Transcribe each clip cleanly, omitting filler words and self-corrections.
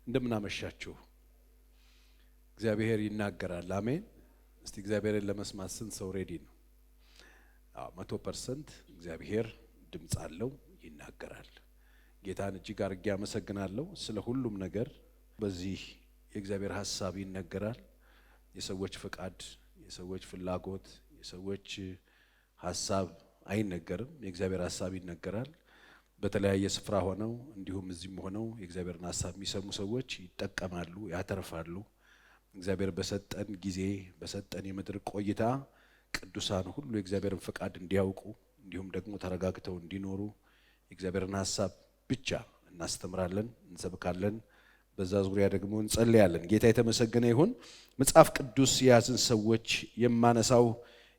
እንደምናመሻችሁ እግዚአብሔር ይናገራል። አሜን። እስቲ እግዚአብሔርን ለመስማት ስንት ሰው ready ነው? አዎ፣ 100% እግዚአብሔር ድምፅ አለው፣ ይናገራል። ጌታን እጅግ አድርጌ አመሰግናለሁ ስለ ሁሉም ነገር። በዚህ የእግዚአብሔር ሀሳብ ይነገራል። የሰዎች ፈቃድ፣ የሰዎች ፍላጎት፣ የሰዎች ሀሳብ አይነገርም። የእግዚአብሔር ሀሳብ ይነገራል። በተለያየ ስፍራ ሆነው እንዲሁም እዚህም ሆነው የእግዚአብሔርን ሀሳብ የሚሰሙ ሰዎች ይጠቀማሉ፣ ያተርፋሉ። እግዚአብሔር በሰጠን ጊዜ፣ በሰጠን የምድር ቆይታ ቅዱሳን ሁሉ የእግዚአብሔርን ፈቃድ እንዲያውቁ እንዲሁም ደግሞ ተረጋግተው እንዲኖሩ የእግዚአብሔርን ሀሳብ ብቻ እናስተምራለን፣ እንሰብካለን። በዛ ዙሪያ ደግሞ እንጸልያለን። ጌታ የተመሰገነ ይሁን። መጽሐፍ ቅዱስ የያዝን ሰዎች የማነሳው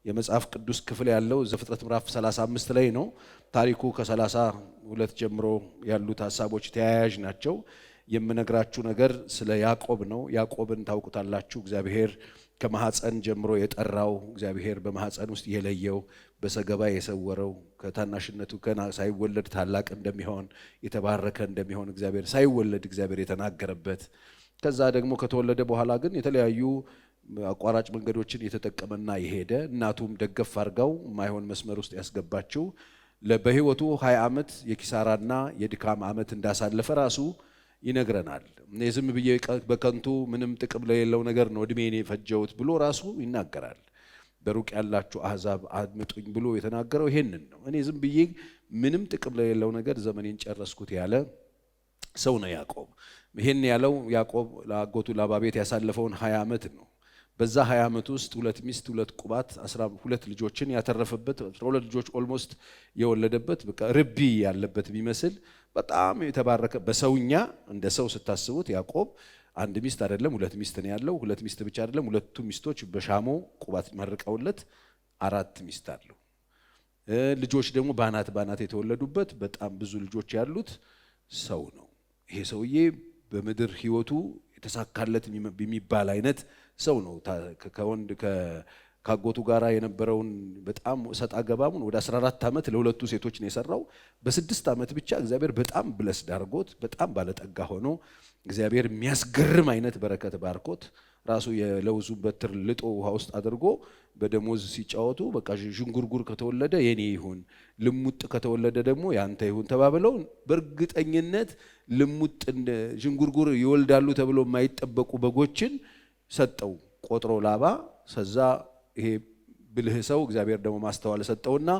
የመጽሐፍ ቅዱስ ክፍል ያለው ዘፍጥረት ምዕራፍ 35 ላይ ነው። ታሪኩ ከ32 ጀምሮ ያሉት ሀሳቦች ተያያዥ ናቸው። የምነግራችሁ ነገር ስለ ያዕቆብ ነው። ያዕቆብን ታውቁታላችሁ። እግዚአብሔር ከማህፀን ጀምሮ የጠራው፣ እግዚአብሔር በማህፀን ውስጥ የለየው፣ በሰገባ የሰወረው፣ ከታናሽነቱ ገና ሳይወለድ ታላቅ እንደሚሆን፣ የተባረከ እንደሚሆን እግዚአብሔር ሳይወለድ እግዚአብሔር የተናገረበት፣ ከዛ ደግሞ ከተወለደ በኋላ ግን የተለያዩ አቋራጭ መንገዶችን የተጠቀመና የሄደ፣ እናቱም ደገፍ አድርጋው የማይሆን መስመር ውስጥ ያስገባችው፣ በህይወቱ 20 ዓመት የኪሳራና የድካም ዓመት እንዳሳለፈ ራሱ ይነግረናል። እኔ ዝም ብዬ በከንቱ ምንም ጥቅም ለሌለው ነገር ነው እድሜን የፈጀሁት ብሎ ራሱ ይናገራል። በሩቅ ያላችሁ አሕዛብ አድምጡኝ ብሎ የተናገረው ይሄንን ነው። እኔ ዝም ብዬ ምንም ጥቅም ለሌለው ነገር ዘመኔን ጨረስኩት ያለ ሰው ነው ያዕቆብ። ይሄን ያለው ያዕቆብ ለአጎቱ ላባ ቤት ያሳለፈውን 20 ዓመት ነው። በዛ 20 ዓመት ውስጥ ሁለት ሚስት፣ ሁለት ቁባት፣ 12 ልጆችን ያተረፈበት፣ 12 ልጆች almost የወለደበት፣ በቃ ርቢ ያለበት የሚመስል በጣም የተባረከ፣ በሰውኛ እንደ ሰው ስታስቡት ያዕቆብ አንድ ሚስት አይደለም ሁለት ሚስት ነው ያለው። ሁለት ሚስት ብቻ አይደለም፣ ሁለቱ ሚስቶች በሻሞ ቁባት መርቀውለት አራት ሚስት አለው። ልጆች ደግሞ ባናት ባናት የተወለዱበት በጣም ብዙ ልጆች ያሉት ሰው ነው። ይሄ ሰውዬ በምድር ህይወቱ የተሳካለት የሚባል አይነት ሰው ነው። ከወንድ ካጎቱ ጋራ የነበረውን በጣም ሰጣ ገባሙን ወደ 14 ዓመት ለሁለቱ ሴቶች ነው የሰራው። በ6 ዓመት ብቻ እግዚአብሔር በጣም bless አድርጎት በጣም ባለጠጋ ሆኖ እግዚአብሔር የሚያስገርም አይነት በረከት ባርኮት ራሱ የለውዙን በትር ልጦ ውሃ ውስጥ አድርጎ በደሞዝ ሲጫወቱ በቃ ዥንጉርጉር ከተወለደ የኔ ይሁን፣ ልሙጥ ከተወለደ ደግሞ ያንተ ይሁን ተባብለው በእርግጠኝነት ልሙጥ ዥንጉርጉር ይወልዳሉ ተብሎ የማይጠበቁ በጎችን ሰጠው ቆጥሮ ላባ። ከዛ ይሄ ብልህ ሰው እግዚአብሔር ደግሞ ማስተዋል ሰጠውና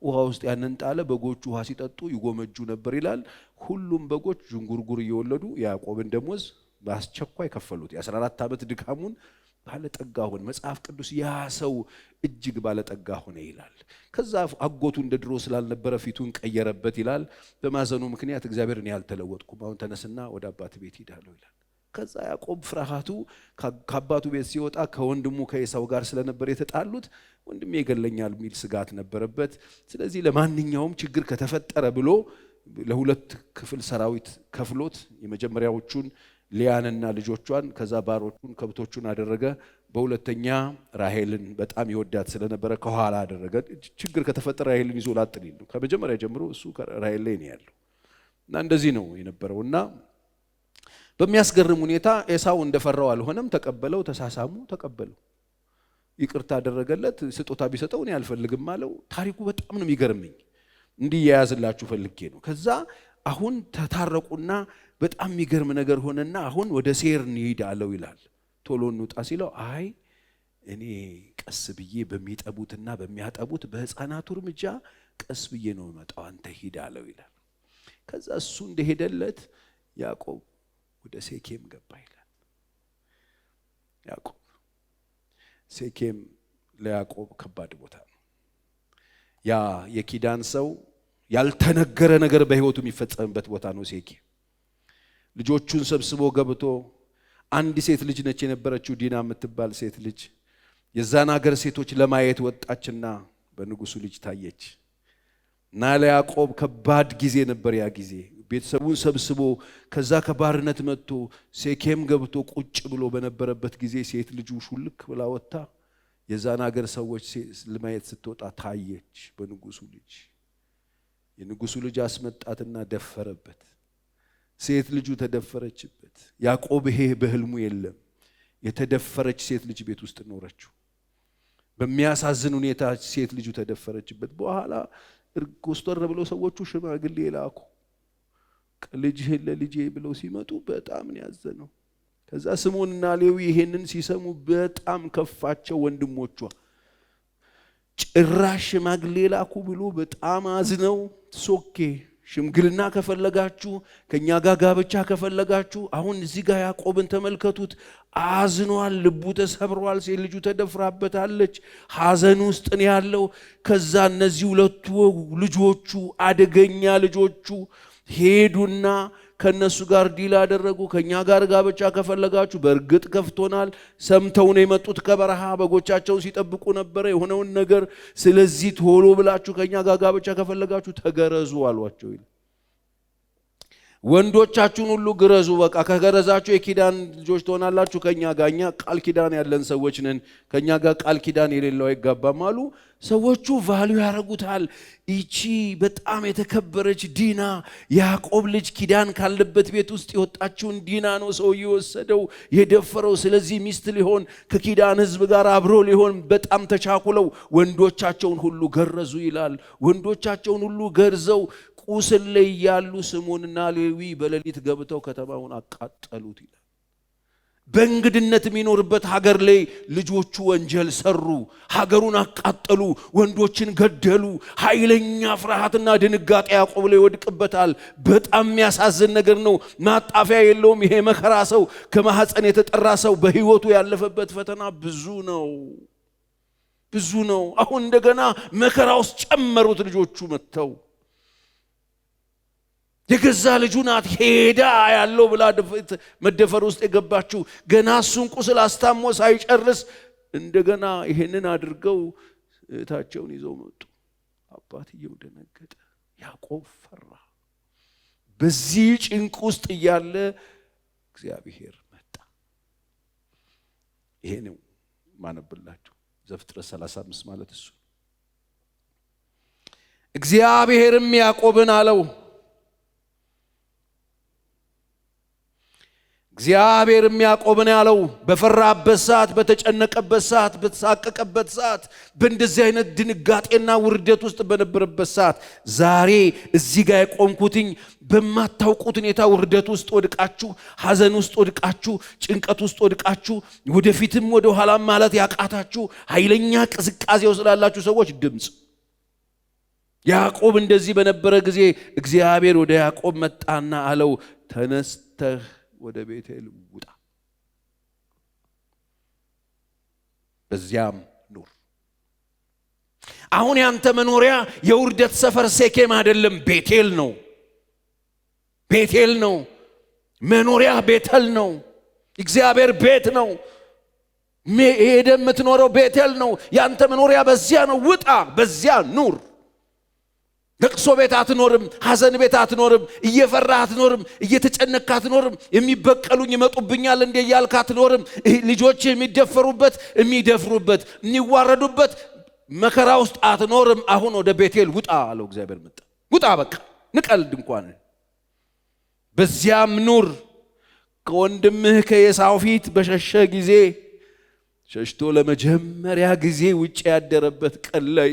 ውሃ ውስጥ ያንን ጣለ። በጎቹ ውሃ ሲጠጡ ይጎመጁ ነበር ይላል። ሁሉም በጎች ዥንጉርጉር እየወለዱ ያዕቆብን ደሞዝ በአስቸኳይ ከፈሉት። የ14 ዓመት ድካሙን ባለጠጋ ሆነ። መጽሐፍ ቅዱስ ያ ሰው እጅግ ባለጠጋ ሆነ ይላል። ከዛ አጎቱ እንደ ድሮ ስላልነበረ ፊቱን ቀየረበት ይላል። በማዘኑ ምክንያት እግዚአብሔር እኔ አልተለወጥኩም፣ አሁን ተነስና ወደ አባት ቤት ሂድ አለው ይላል። ከዛ ያዕቆብ ፍርሃቱ ከአባቱ ቤት ሲወጣ ከወንድሙ ከኤሳው ጋር ስለነበር የተጣሉት ወንድሜ ይገለኛል የሚል ስጋት ነበረበት። ስለዚህ ለማንኛውም ችግር ከተፈጠረ ብሎ ለሁለት ክፍል ሰራዊት ከፍሎት የመጀመሪያዎቹን ሊያንና ልጆቿን ከዛ ባሮቹን ከብቶቹን አደረገ። በሁለተኛ ራሄልን በጣም ይወዳት ስለነበረ ከኋላ አደረገ። ችግር ከተፈጠረ ራሄልን ይዞ ላጥ ሊል ነው። ከመጀመሪያ ጀምሮ እሱ ራሄል ላይ ነው ያለው እና እንደዚህ ነው የነበረው እና በሚያስገርም ሁኔታ ኤሳው እንደፈራው አልሆነም። ተቀበለው፣ ተሳሳሙ፣ ተቀበለው። ይቅርታ አደረገለት። ስጦታ ቢሰጠው እኔ አልፈልግም አለው። ታሪኩ በጣም ነው የሚገርመኝ። እንዲያያዝላችሁ ፈልጌ ነው። ከዛ አሁን ተታረቁና በጣም የሚገርም ነገር ሆነና አሁን ወደ ሴር እንሂድ አለው ይላል። ቶሎ እንውጣ ሲለው አይ እኔ ቀስ ብዬ በሚጠቡትና በሚያጠቡት በህፃናቱ እርምጃ ቀስ ብዬ ነው የምመጣው፣ አንተ ሂድ አለው ይላል። ከዛ እሱ እንደሄደለት ያዕቆብ ወደ ሴኬም ገባ ይላል። ያዕቆብ ሴኬም ለያዕቆብ ከባድ ቦታ ነው። ያ የኪዳን ሰው ያልተነገረ ነገር በህይወቱ የሚፈጸምበት ቦታ ነው ሴኬም። ልጆቹን ሰብስቦ ገብቶ አንድ ሴት ልጅ ነች የነበረችው ዲና የምትባል ሴት ልጅ የዛን ሀገር ሴቶች ለማየት ወጣችና በንጉሱ ልጅ ታየች። እና ለያዕቆብ ከባድ ጊዜ ነበር ያ ጊዜ። ቤተሰቡን ሰብስቦ ከዛ ከባርነት መጥቶ ሴኬም ገብቶ ቁጭ ብሎ በነበረበት ጊዜ ሴት ልጁ ሹልክ ብላ ወጥታ የዛን ሀገር ሰዎች ለማየት ስትወጣ ታየች በንጉሱ ልጅ። የንጉሱ ልጅ አስመጣትና ደፈረበት። ሴት ልጁ ተደፈረችበት። ያዕቆብ ይሄ በህልሙ የለም። የተደፈረች ሴት ልጅ ቤት ውስጥ ኖረችው። በሚያሳዝን ሁኔታ ሴት ልጁ ተደፈረችበት። በኋላ ኮስተር ብለው ሰዎቹ ሽማግሌ ላኩ። ልጅህን ለልጄ ብለው ሲመጡ በጣም ነው ያዘነው። ከዛ ስምዖንና ሌዊ ይሄንን ሲሰሙ በጣም ከፋቸው። ወንድሞቿ ጭራሽ ሽማግሌ ላኩ ብሎ በጣም አዝነው፣ okay ሽምግልና ከፈለጋችሁ፣ ከኛ ጋር ጋብቻ ከፈለጋችሁ፣ አሁን እዚህ ጋር ያዕቆብን ተመልከቱት። አዝኗል፣ ልቡ ተሰብሯል። ሴት ልጁ ተደፍራበታለች፣ ሐዘን ውስጥ ነው ያለው። ከዛ እነዚህ ሁለቱ ልጆቹ፣ አደገኛ ልጆቹ ሄዱና ከነሱ ጋር deal አደረጉ። ከኛ ጋር ጋብቻ ከፈለጋችሁ፣ በእርግጥ ከፍቶናል። ሰምተው ነው የመጡት ከበረሃ፣ በጎቻቸውን ሲጠብቁ ነበረ የሆነውን ነገር። ስለዚህ ቶሎ ብላችሁ ከኛ ጋር ጋብቻ ከፈለጋችሁ ተገረዙ አሏቸው ይላል። ወንዶቻችሁን ሁሉ ግረዙ። በቃ ከገረዛችሁ የኪዳን ልጆች ትሆናላችሁ ከኛ ጋር። እኛ ቃል ኪዳን ያለን ሰዎች ነን። ከኛ ጋር ቃል ኪዳን የሌለው አይጋባም አሉ። ሰዎቹ value ያደርጉታል። ይቺ በጣም የተከበረች ዲና፣ ያዕቆብ ልጅ ኪዳን ካለበት ቤት ውስጥ የወጣችውን ዲና ነው ሰው የወሰደው የደፈረው። ስለዚህ ሚስት ሊሆን፣ ከኪዳን ሕዝብ ጋር አብሮ ሊሆን በጣም ተቻኩለው ወንዶቻቸውን ሁሉ ገረዙ ይላል። ወንዶቻቸውን ሁሉ ገርዘው ቁስል ላይ ያሉ ስምዖንና ሌዊ በሌሊት ገብተው ከተማውን አቃጠሉት ይላል። በእንግድነት የሚኖርበት ሀገር ላይ ልጆቹ ወንጀል ሰሩ፣ ሀገሩን አቃጠሉ፣ ወንዶችን ገደሉ። ኃይለኛ ፍርሃትና ድንጋጤ ያዕቆብ ላይ ይወድቅበታል። በጣም የሚያሳዝን ነገር ነው። ማጣፊያ የለውም። ይሄ መከራ ሰው፣ ከማህፀን የተጠራ ሰው በህይወቱ ያለፈበት ፈተና ብዙ ነው፣ ብዙ ነው። አሁን እንደገና መከራ ውስጥ ጨመሩት ልጆቹ መጥተው። የገዛ ልጁ ናት ሄዳ ያለው ብላ መደፈር ውስጥ የገባችው። ገና እሱን ቁስል አስታሞ ሳይጨርስ እንደገና ይሄንን አድርገው እህታቸውን ይዘው መጡ። አባትየው ደነገጠ። ያዕቆብ ፈራ። በዚህ ጭንቅ ውስጥ እያለ እግዚአብሔር መጣ። ይሄ ነው ማነብላችሁ ዘፍጥረት 35 ማለት እሱ። እግዚአብሔርም ያዕቆብን አለው፣ እግዚአብሔርም ያዕቆብን ያለው በፈራበት ሰዓት፣ በተጨነቀበት ሰዓት፣ በተሳቀቀበት ሰዓት፣ በእንደዚህ አይነት ድንጋጤና ውርደት ውስጥ በነበረበት ሰዓት፣ ዛሬ እዚህ ጋር የቆምኩትኝ በማታውቁት ሁኔታ ውርደት ውስጥ ወድቃችሁ፣ ሐዘን ውስጥ ወድቃችሁ፣ ጭንቀት ውስጥ ወድቃችሁ፣ ወደፊትም ወደ ኋላም ማለት ያቃታችሁ፣ ኃይለኛ ቅዝቃዜ ውስጥ ላላችሁ ሰዎች ድምፅ። ያዕቆብ እንደዚህ በነበረ ጊዜ እግዚአብሔር ወደ ያዕቆብ መጣና አለው፣ ተነስተህ ወደ ቤቴል ውጣ፣ በዚያም ኑር። አሁን ያንተ መኖሪያ የውርደት ሰፈር ሴኬም አይደለም፣ ቤቴል ነው። ቤቴል ነው መኖሪያ፣ ቤተል ነው። እግዚአብሔር ቤት ነው። ሄደህ የምትኖረው ቤቴል ነው። ያንተ መኖሪያ በዚያ ነው። ውጣ፣ በዚያ ኑር። ለቅሶ ቤት አትኖርም። ሐዘን ቤት አትኖርም። እየፈራህ አትኖርም። እየተጨነቅክ አትኖርም። የሚበቀሉኝ ይመጡብኛል እንዴ እያልክ አትኖርም። ልጆች የሚደፈሩበት፣ የሚደፍሩበት፣ የሚዋረዱበት መከራ ውስጥ አትኖርም። አሁን ወደ ቤቴል ውጣ አለው። እግዚአብሔር መጣ። ውጣ፣ በቃ ንቀል ድንኳን፣ በዚያም ኑር። ከወንድምህ ከኤሳው ፊት በሸሸ ጊዜ፣ ሸሽቶ ለመጀመሪያ ጊዜ ውጭ ያደረበት ቀን ላይ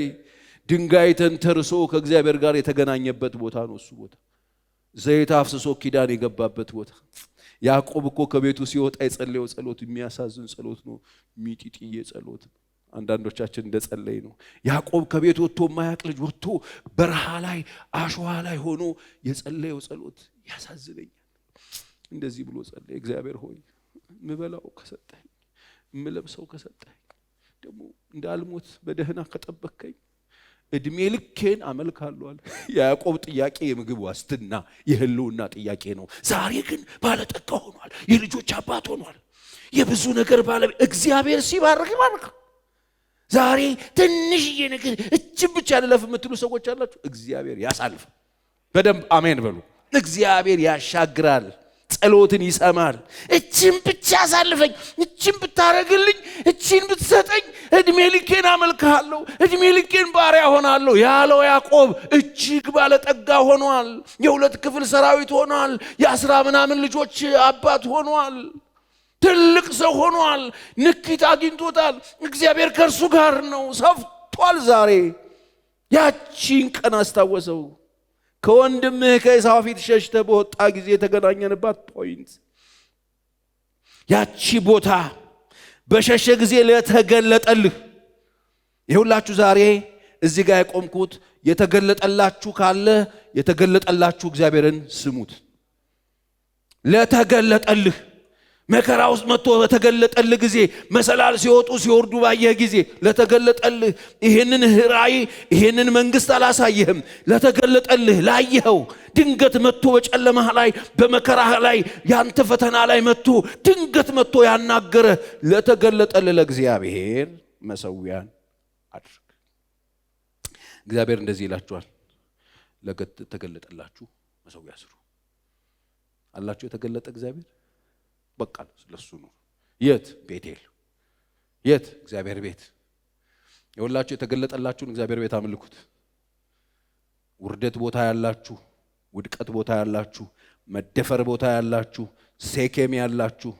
ድንጋይ ተንተርሶ ከእግዚአብሔር ጋር የተገናኘበት ቦታ ነው። እሱ ቦታ ዘይት አፍስሶ ኪዳን የገባበት ቦታ። ያዕቆብ እኮ ከቤቱ ሲወጣ የጸለየው ጸሎት የሚያሳዝን ጸሎት ነው። ሚጢጥዬ ጸሎት ነው። አንዳንዶቻችን እንደ ጸለይ ነው። ያዕቆብ ከቤት ወጥቶ፣ የማያቅ ልጅ ወጥቶ በረሃ ላይ አሸዋ ላይ ሆኖ የጸለየው ጸሎት ያሳዝነኛል። እንደዚህ ብሎ ጸለየ። እግዚአብሔር ሆይ፣ ምበላው ከሰጠኝ፣ ምለብሰው ከሰጠኝ፣ ደግሞ እንዳልሞት በደህና ከጠበቅከኝ እድሜ ልኬን አመልካለሁ አለ። የያዕቆብ ጥያቄ የምግብ ዋስትና፣ የህልውና ጥያቄ ነው። ዛሬ ግን ባለጠጋ ሆኗል። የልጆች አባት ሆኗል። የብዙ ነገር ባለቤት። እግዚአብሔር ሲባርክ ይባርክ። ዛሬ ትንሽዬ ነገር እችን ብቻ ልለፍ የምትሉ ሰዎች አላችሁ። እግዚአብሔር ያሳልፍ። በደንብ አሜን በሉ። እግዚአብሔር ያሻግራል። ጸሎትን ይሰማል። እችን ብቻ አሳልፈኝ፣ እችን ብታረግልኝ፣ እችን ብትሰጠኝ እድሜ ልኬን አመልክሃለሁ፣ እድሜ ልኬን ባሪያ ሆናለሁ ያለው ያዕቆብ እጅግ ባለጠጋ ሆኗል። የ2 ክፍል ሰራዊት ሆኗል። የ10 ምናምን ልጆች አባት ሆኗል። ትልቅ ሰው ሆኗል። ንኪት አግኝቶታል። እግዚአብሔር ከእርሱ ጋር ነው። ሰፍቷል። ዛሬ ያቺን ቀን አስታወሰው። ከወንድምህ ከኤሳው ፊት ሸሽተህ በወጣ ጊዜ የተገናኘንባት point፣ ያቺ ቦታ በሸሸ ጊዜ ለተገለጠልህ። ይኸውላችሁ ዛሬ እዚህ ጋር የቆምኩት የተገለጠላችሁ ካለ የተገለጠላችሁ እግዚአብሔርን ስሙት። ለተገለጠልህ መከራ ውስጥ መጥቶ በተገለጠልህ ጊዜ፣ መሰላል ሲወጡ ሲወርዱ ባየህ ጊዜ ለተገለጠልህ፣ ይሄንን ራእይ ይሄንን መንግስት አላሳየህም፣ ለተገለጠልህ ላየኸው፣ ድንገት መጥቶ በጨለማህ ላይ በመከራህ ላይ ያንተ ፈተና ላይ መጥቶ ድንገት መጥቶ ያናገረ ለተገለጠልህ ለእግዚአብሔር መሰዊያን አድርግ። እግዚአብሔር እንደዚህ ይላችኋል፣ ለተገለጠላችሁ መሰዊያ ስሩ። አላችሁ የተገለጠ እግዚአብሔር በቃ ለሱ ነው። የት? ቤቴል። የት? እግዚአብሔር ቤት። የሁላችሁ የተገለጠላችሁን እግዚአብሔር ቤት አምልኩት። ውርደት ቦታ ያላችሁ፣ ውድቀት ቦታ ያላችሁ፣ መደፈር ቦታ ያላችሁ፣ ሴኬም ያላችሁ፣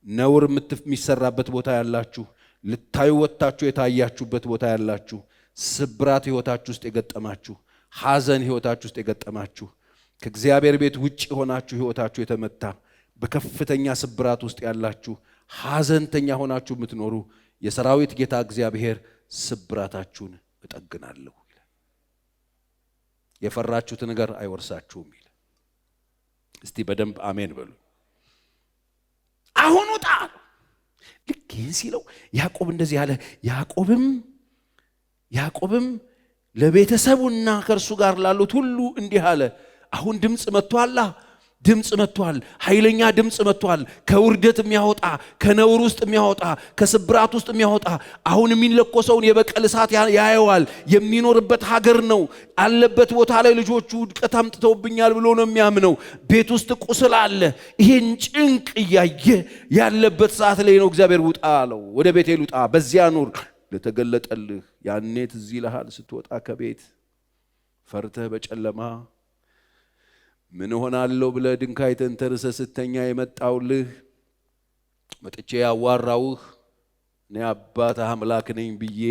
ነውር የሚሰራበት ቦታ ያላችሁ፣ ልታዩ ወጥታችሁ የታያችሁበት ቦታ ያላችሁ፣ ስብራት ህይወታችሁ ውስጥ የገጠማችሁ፣ ሐዘን ህይወታችሁ ውስጥ የገጠማችሁ፣ ከእግዚአብሔር ቤት ውጭ ሆናችሁ ህይወታችሁ የተመታ፣ በከፍተኛ ስብራት ውስጥ ያላችሁ፣ ሐዘንተኛ ሆናችሁ የምትኖሩ፣ የሰራዊት ጌታ እግዚአብሔር ስብራታችሁን እጠግናለሁ ይላል። የፈራችሁት ነገር አይወርሳችሁም ይላል። እስቲ በደንብ አሜን በሉ። አሁን ውጣ። ልክ ይህን ሲለው ያዕቆብ እንደዚህ አለ። ያዕቆብም ለቤተሰቡና ከእርሱ ጋር ላሉት ሁሉ እንዲህ አለ። አሁን ድምፅ መጥቷላ። ድምፅ መጥቷል። ኃይለኛ ድምፅ መጥቷል። ከውርደት የሚያወጣ፣ ከነውር ውስጥ የሚያወጣ፣ ከስብራት ውስጥ የሚያወጣ፣ አሁን የሚለኮሰውን የበቀል እሳት ያየዋል። የሚኖርበት ሀገር ነው። አለበት ቦታ ላይ ልጆቹ ውድቀት አምጥተውብኛል ብሎ ነው የሚያምነው። ቤት ውስጥ ቁስል አለ። ይሄን ጭንቅ እያየ ያለበት ሰዓት ላይ ነው እግዚአብሔር ውጣ አለው። ወደ ቤቴል ውጣ፣ በዚያ ኑር። ለተገለጠልህ ያኔ ትዝ ይልሃል ስትወጣ ከቤት ፈርተህ በጨለማ ምን እሆናለሁ ብለህ ድንጋይ ተንተርሰህ ስተኛ የመጣውልህ፣ መጥቼ ያዋራውህ፣ እኔ አባትህ አምላክ ነኝ ብዬ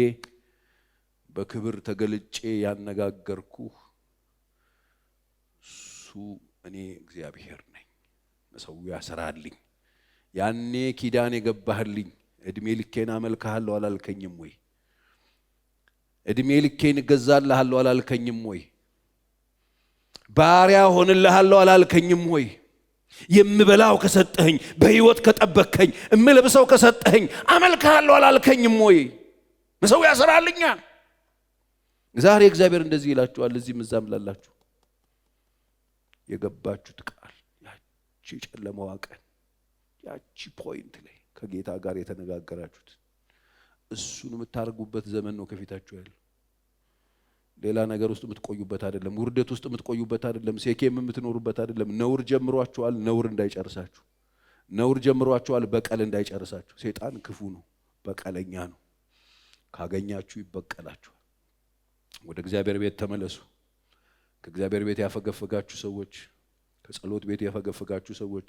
በክብር ተገልጬ ያነጋገርኩህ እሱ እኔ እግዚአብሔር ነኝ። መሰዊያ ስራልኝ። ያኔ ኪዳን የገባህልኝ እድሜ ልኬን አመልክሃለሁ አላልከኝም ወይ? እድሜ ልኬን እገዛልሃለሁ አላልከኝም ወይ? ባሪያ ሆንልሃለሁ አላልከኝም ወይ? የምበላው ከሰጠኸኝ፣ በህይወት ከጠበቅከኝ፣ እምለብሰው ከሰጠኸኝ አመልክሃለሁ አላልከኝም ወይ? መሰዊያ ስራልኛ። ዛሬ እግዚአብሔር እንደዚህ ይላችኋል። እዚህም እዛም ላላችሁ የገባችሁት ቃል ያቺ ጨለማዋ ቀን ያቺ point ላይ ከጌታ ጋር የተነጋገራችሁት እሱን የምታደርጉበት ዘመን ነው ከፊታችሁ ያለው። ሌላ ነገር ውስጥ የምትቆዩበት አይደለም። ውርደት ውስጥ የምትቆዩበት አይደለም። ሴኬም የምትኖሩበት አይደለም። ነውር ጀምሯችኋል፣ ነውር እንዳይጨርሳችሁ። ነውር ጀምሯችኋል፣ በቀል እንዳይጨርሳችሁ። ሰይጣን ክፉ ነው፣ በቀለኛ ነው። ካገኛችሁ ይበቀላችኋል። ወደ እግዚአብሔር ቤት ተመለሱ። ከእግዚአብሔር ቤት ያፈገፈጋችሁ ሰዎች፣ ከጸሎት ቤት ያፈገፈጋችሁ ሰዎች፣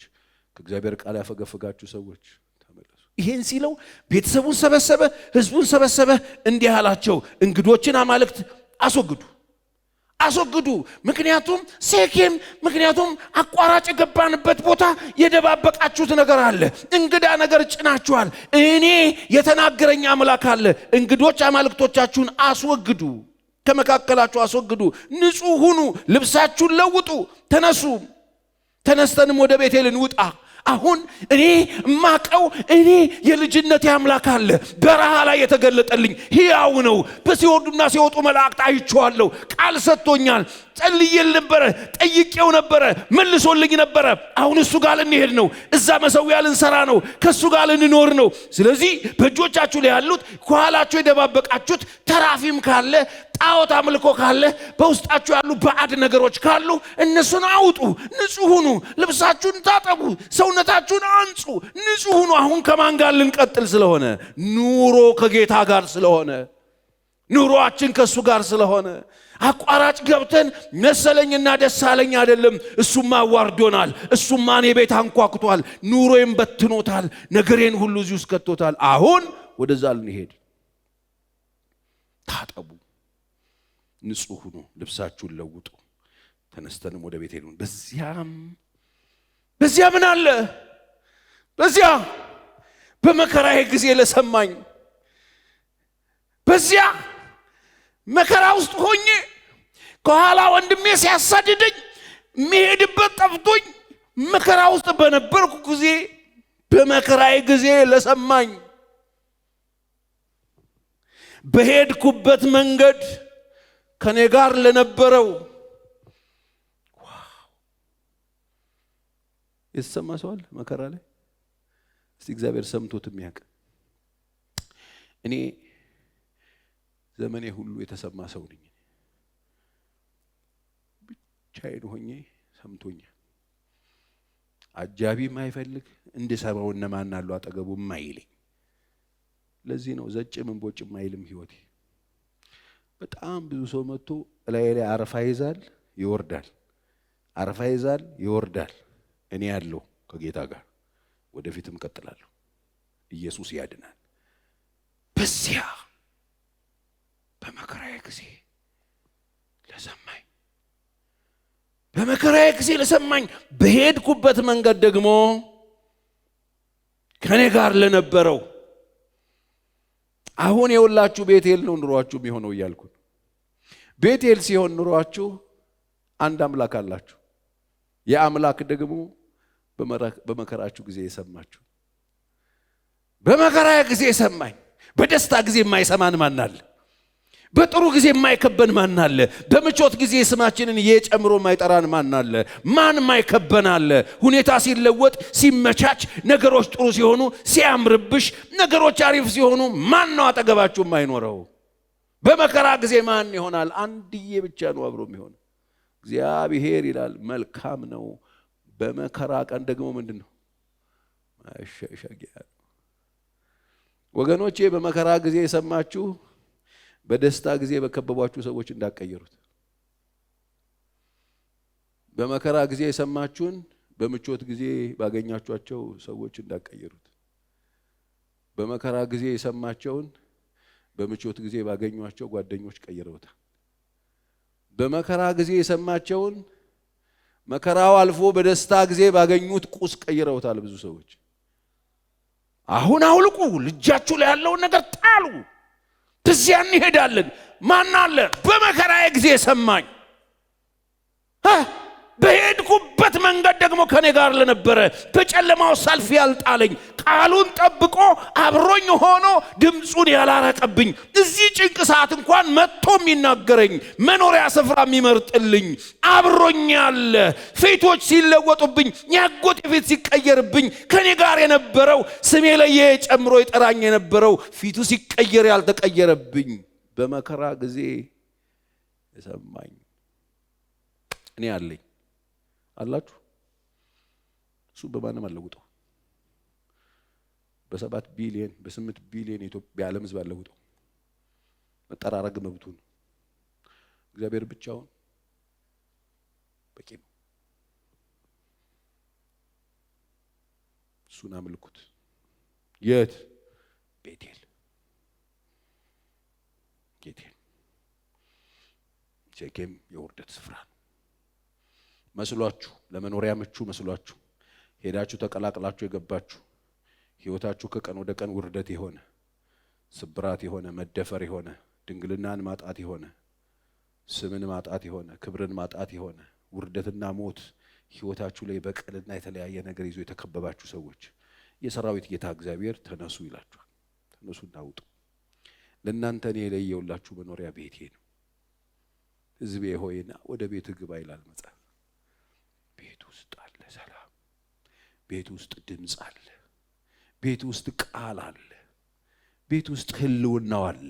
ከእግዚአብሔር ቃል ያፈገፈጋችሁ ሰዎች ተመለሱ። ይሄን ሲለው ቤተሰቡን ሰበሰበ፣ ህዝቡን ሰበሰበ። እንዲህ አላቸው፣ እንግዶችን አማልክት አስወግዱ፣ አስወግዱ። ምክንያቱም ሴኬም፣ ምክንያቱም አቋራጭ የገባንበት ቦታ የደባበቃችሁት ነገር አለ፣ እንግዳ ነገር ጭናችኋል። እኔ የተናገረኝ አምላክ አለ። እንግዶች አማልክቶቻችሁን አስወግዱ፣ ከመካከላችሁ አስወግዱ፣ ንጹህ ሁኑ፣ ልብሳችሁን ለውጡ፣ ተነሱ፣ ተነስተንም ወደ ቤቴል እንውጣ። አሁን እኔ ማቀው እኔ የልጅነቴ አምላክ አለ፣ በረሃ ላይ የተገለጠልኝ ሕያው ነው። በሲወርዱና ሲወጡ መላእክት አይቼዋለሁ፣ ቃል ሰጥቶኛል። ጸልዬል ነበረ፣ ጠይቄው ነበረ፣ መልሶልኝ ነበረ። አሁን እሱ ጋር ልንሄድ ነው። እዛ መሰዊያ ልንሰራ ነው። ከእሱ ጋር ልንኖር ነው። ስለዚህ በእጆቻችሁ ላይ ያሉት ከኋላችሁ የደባበቃችሁት ተራፊም ካለ፣ ጣዖት አምልኮ ካለ፣ በውስጣችሁ ያሉ ባዕድ ነገሮች ካሉ እነሱን አውጡ። ንጹህ ሁኑ። ልብሳችሁን ታጠቡ፣ ሰውነታችሁን አንጹ፣ ንጹህ ሁኑ። አሁን ከማን ጋር ልንቀጥል ስለሆነ? ኑሮ ከጌታ ጋር ስለሆነ፣ ኑሮአችን ከእሱ ጋር ስለሆነ፣ አቋራጭ ገብተን መሰለኝና ደስ አለኝ አይደለም። እሱማ አዋርዶናል። እሱማ እኔ ቤት አንኳኩቷል። ኑሮዬን በትኖታል። ነገሬን ሁሉ እዚህ ውስጥ ከቶታል። አሁን ወደዛ ልንሄድ። ታጠቡ፣ ንጹህ ሁኑ፣ ልብሳችሁን ለውጡ። ተነስተንም ወደ ቤት ሄዱ። በዚያ ምን አለ? በዚያ በመከራዬ ጊዜ ለሰማኝ፣ በዚያ መከራ ውስጥ ሆኜ ከኋላ ወንድሜ ሲያሳድደኝ የሚሄድበት ጠፍቶኝ መከራ ውስጥ በነበርኩ ጊዜ፣ በመከራዬ ጊዜ ለሰማኝ፣ በሄድኩበት መንገድ ከኔ ጋር ለነበረው። Wow! የተሰማ ሰው አለ መከራ ላይ? እስቲ እግዚአብሔር ሰምቶት የሚያውቅ። እኔ ዘመኔ ሁሉ የተሰማ ሰው ነኝ። ብቻዬን ሆኜ ሰምቶኛል። አጃቢ የማይፈልግ፣ እንድሰማው እነማን አሉ አጠገቡ የማይለኝ። ለዚህ ነው ዘጭ ምን ቦጭ የማይልም ህይወቴ። በጣም ብዙ ሰው መጥቶ እላዬ ላይ አረፋ ይዛል፣ ይወርዳል፣ አረፋ ይዛል፣ ይወርዳል። እኔ ያለው ከጌታ ጋር ወደፊትም እቀጥላለሁ። ኢየሱስ ያድናል። በዚያ በመከራዬ ጊዜ ለሰማኝ፣ በመከራዬ ጊዜ ለሰማኝ፣ በሄድኩበት መንገድ ደግሞ ከኔ ጋር ለነበረው። አሁን የሁላችሁ ቤቴል ነው ኑሯችሁ የሚሆነው እያልኩ። ቤቴል ሲሆን ኑሯችሁ አንድ አምላክ አላችሁ። የአምላክ ደግሞ በመከራችሁ ጊዜ የሰማችሁ፣ በመከራዬ ጊዜ የሰማኝ፣ በደስታ ጊዜ የማይሰማን ማን አለ? በጥሩ ጊዜ የማይከበን ማን አለ? በምቾት ጊዜ ስማችንን እየጨምሮ የማይጠራን ማን አለ? ማን የማይከበን አለ? ሁኔታ ሲለወጥ፣ ሲመቻች፣ ነገሮች ጥሩ ሲሆኑ፣ ሲያምርብሽ፣ ነገሮች አሪፍ ሲሆኑ ማን ነው አጠገባችሁ የማይኖረው? በመከራ ጊዜ ማን ይሆናል? አንድዬ ብቻ ነው አብሮ የሚሆነው። እግዚአብሔር ይላል መልካም ነው። በመከራ ቀን ደግሞ ምንድን ነው? መሸሸጊያ ነው። ወገኖቼ፣ በመከራ ጊዜ የሰማችሁ በደስታ ጊዜ በከበቧችሁ ሰዎች እንዳትቀይሩት። በመከራ ጊዜ የሰማችሁን በምቾት ጊዜ ባገኛችኋቸው ሰዎች እንዳትቀይሩት። በመከራ ጊዜ የሰማቸውን በምቾት ጊዜ ባገኟቸው ጓደኞች ቀይረውታል። በመከራ ጊዜ የሰማቸውን መከራው አልፎ በደስታ ጊዜ ባገኙት ቁስ ቀይረውታል ብዙ ሰዎች። አሁን አውልቁ፣ ልጃችሁ ላይ ያለውን ነገር ጣሉ። እዚያ እንሄዳለን። ማን አለ? በመከራዬ ጊዜ የሰማኝ፣ በሄድኩበት መንገድ ደግሞ ከኔ ጋር ለነበረ፣ በጨለማው ሳልፍ ያልጣለኝ፣ ቃሉን ጠብቆ አብሮኝ ሆኖ ድምፁን ያላራቀብኝ፣ እዚህ ጭንቅ ሰዓት እንኳን መጥቶ የሚናገረኝ፣ መኖሪያ ስፍራ የሚመርጥልኝ አብሮኝ ያለ፣ ፊቶች ሲለወጡብኝ፣ ያጎቴ ፊት ሲቀየርብኝ ከኔ ጋር የነበረው፣ ስሜ ላይ ጨምሮ ይጠራኝ የነበረው ፊቱ ሲቀየር ያልተቀየረብኝ፣ በመከራ ጊዜ የሰማኝ እኔ አለኝ። አላችሁ? እሱ በማንም አለውጠው። በ7 ቢሊየን፣ በ8 ቢሊየን የኢትዮጵያ የዓለም ሕዝብ አለውጠው። መጠራረግ መብቱ ነው። እግዚአብሔር ብቻውን በቂ ነው። እሱን አምልኩት። የት? ቤቴል። ቤቴል። ሴኬም የውርደት ስፍራ ነው መስሏችሁ፣ ለመኖሪያ ምቹ መስሏችሁ ሄዳችሁ ተቀላቅላችሁ የገባችሁ፣ ህይወታችሁ ከቀን ወደ ቀን ውርደት የሆነ፣ ስብራት የሆነ፣ መደፈር የሆነ፣ ድንግልናን ማጣት የሆነ፣ ስምን ማጣት የሆነ፣ ክብርን ማጣት የሆነ፣ ውርደትና ሞት ህይወታችሁ ላይ በቀልና የተለያየ ነገር ይዞ የተከበባችሁ ሰዎች የሰራዊት ጌታ እግዚአብሔር ተነሱ ይላችኋል። ተነሱና ውጡ። ለእናንተ እኔ የለየሁላችሁ መኖሪያ ቤቴ ነው። ሕዝቤ ሆይና ወደ ቤት ግባ ይላል መጽሐፍ። ቤት ውስጥ አለ ሰላም፣ ቤት ውስጥ ድምፅ አለ፣ ቤት ውስጥ ቃል አለ፣ ቤት ውስጥ ህልውናው አለ፣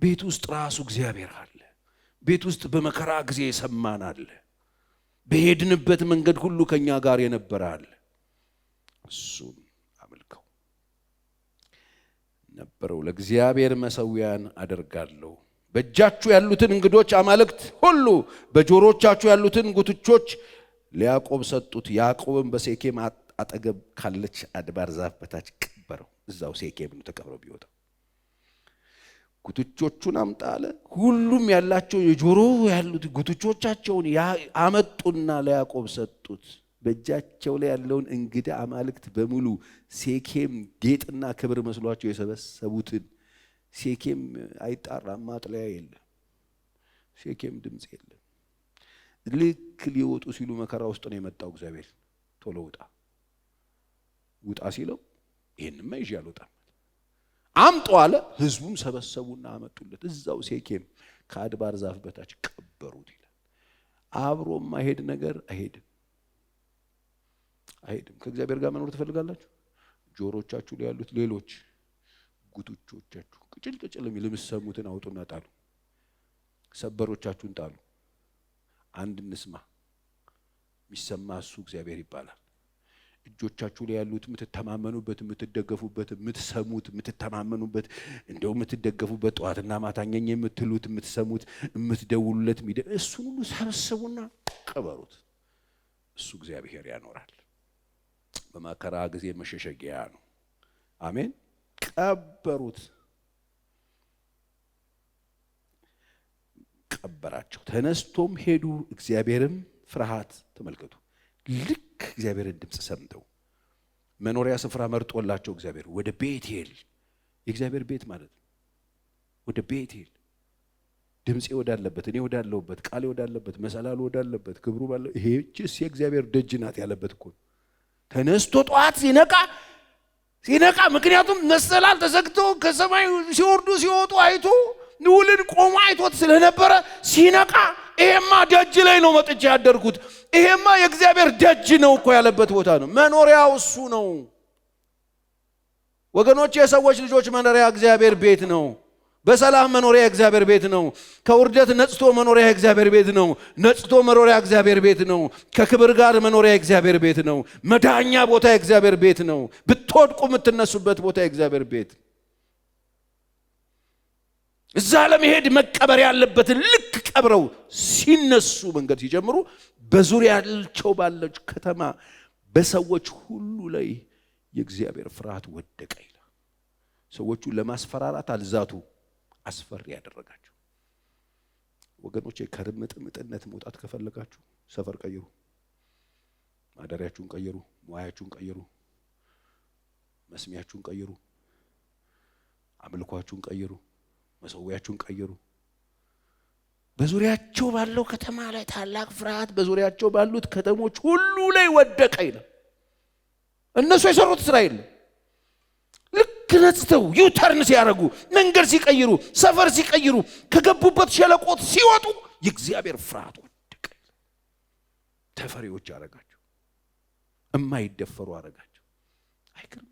ቤት ውስጥ ራሱ እግዚአብሔር አለ። ቤት ውስጥ በመከራ ጊዜ የሰማን አለ። በሄድንበት መንገድ ሁሉ ከኛ ጋር የነበረ አለ። እሱን አምልከው ነበረው። ለእግዚአብሔር መሠዊያን አደርጋለሁ። በእጃችሁ ያሉትን እንግዶች አማልክት ሁሉ በጆሮቻችሁ ያሉትን ጉትቾች ለያዕቆብ ሰጡት። ያዕቆብም በሴኬም አጠገብ ካለች አድባር ዛፍ በታች ቀበረው። እዛው ሴኬም ነው ተቀብረው ቢወጣ ጉትቾቹን አምጣ አለ። ሁሉም ያላቸው የጆሮ ያሉት ጉትቾቻቸውን አመጡና ለያዕቆብ ሰጡት። በእጃቸው ላይ ያለውን እንግዳ አማልክት በሙሉ ሴኬም ጌጥና ክብር መስሏቸው የሰበሰቡትን፣ ሴኬም አይጣራም፣ ማጥለያ የለም፣ ሴኬም ድምፅ የለም። ልክ ሊወጡ ሲሉ መከራ ውስጥ ነው የመጣው እግዚአብሔር። ቶሎ ውጣ ውጣ ሲለው ይህንማ ይዤ አልወጣም፣ አምጡ አለ። ህዝቡም ሰበሰቡና አመጡለት። እዛው ሴኬም ከአድባር ዛፍ በታች ቀበሩት ይላል። አብሮ ማይሄድ ነገር አይሄድም፣ አይሄድም። ከእግዚአብሔር ጋር መኖር ትፈልጋላችሁ? ጆሮቻችሁ ላይ ያሉት ሌሎች ጉትቾቻችሁ ቅጭል ቅጭል የሚል የምትሰሙትን አውጡና ጣሉ። ሰበሮቻችሁን ጣሉ። አንድ እንስማ። የሚሰማ እሱ እግዚአብሔር ይባላል። እጆቻችሁ ላይ ያሉት የምትተማመኑበት፣ የምትደገፉበት፣ የምትሰሙት፣ የምትተማመኑበት፣ እንደው የምትደገፉበት፣ ጠዋትና ማታኘኝ የምትሉት፣ የምትሰሙት፣ የምትደውሉለት፣ እሱን ሁሉ ሰብስቡና ቅበሩት። እሱ እግዚአብሔር ያኖራል። በመከራ ጊዜ መሸሸጊያ ነው። አሜን። ቀበሩት፣ ቀበራቸው። ተነስቶም ሄዱ። እግዚአብሔርም ፍርሃት፣ ተመልከቱ፣ ልክ እግዚአብሔርን ድምፅ ሰምተው መኖሪያ ስፍራ መርጦላቸው እግዚአብሔር ወደ ቤቴል፣ የእግዚአብሔር ቤት ማለት ነው። ወደ ቤቴል ድምፄ ወዳለበት፣ እኔ ወዳለሁበት፣ ቃሌ ወዳለበት፣ መሰላሉ ወዳለበት፣ ክብሩ ባለ ይሄችስ የእግዚአብሔር ደጅ ናት ያለበት እኮ ተነስቶ ጠዋት ሲነቃ ሲነቃ፣ ምክንያቱም መሰላል ተዘግቶ ከሰማይ ሲወርዱ ሲወጡ አይቶ፣ ልዑልን ቆሞ አይቶት ስለነበረ ሲነቃ ይሄማ ደጅ ላይ ነው መጥቼ ያደርኩት፣ ይሄማ የእግዚአብሔር ደጅ ነው እኮ ያለበት ቦታ ነው። መኖሪያው እሱ ነው። ወገኖች፣ የሰዎች ልጆች መኖሪያ እግዚአብሔር ቤት ነው። በሰላም መኖሪያ እግዚአብሔር ቤት ነው። ከውርደት ነጽቶ መኖሪያ እግዚአብሔር ቤት ነው። ነጽቶ መኖሪያ እግዚአብሔር ቤት ነው። ከክብር ጋር መኖሪያ እግዚአብሔር ቤት ነው። መዳኛ ቦታ እግዚአብሔር ቤት ነው። ብትወድቁ የምትነሱበት ቦታ እግዚአብሔር ቤት። እዛ ለመሄድ መቀበር ያለበትን ልክ ቀብረው ሲነሱ መንገድ ሲጀምሩ በዙሪያቸው ባለች ከተማ በሰዎች ሁሉ ላይ የእግዚአብሔር ፍርሃት ወደቀ ይላል። ሰዎቹ ለማስፈራራት አልዛቱ፣ አስፈሪ ያደረጋቸው። ወገኖቼ፣ ከርምጥምጥነት መውጣት ከፈለጋችሁ ሰፈር ቀይሩ፣ ማደሪያችሁን ቀይሩ፣ ሙያችሁን ቀይሩ፣ መስሚያችሁን ቀይሩ፣ አምልኳችሁን ቀይሩ፣ መሰዊያችሁን ቀይሩ። በዙሪያቸው ባለው ከተማ ላይ ታላቅ ፍርሃት በዙሪያቸው ባሉት ከተሞች ሁሉ ላይ ወደቀ ይላል። እነሱ የሰሩት ስራ የለም። ልክ ነጽተው U-turn ሲያደርጉ፣ መንገድ ሲቀይሩ፣ ሰፈር ሲቀይሩ፣ ከገቡበት ሸለቆት ሲወጡ የእግዚአብሔር ፍርሃት ወደቀ። ተፈሪዎች አረጋቸው፣ እማይደፈሩ አረጋቸው። አይገርም?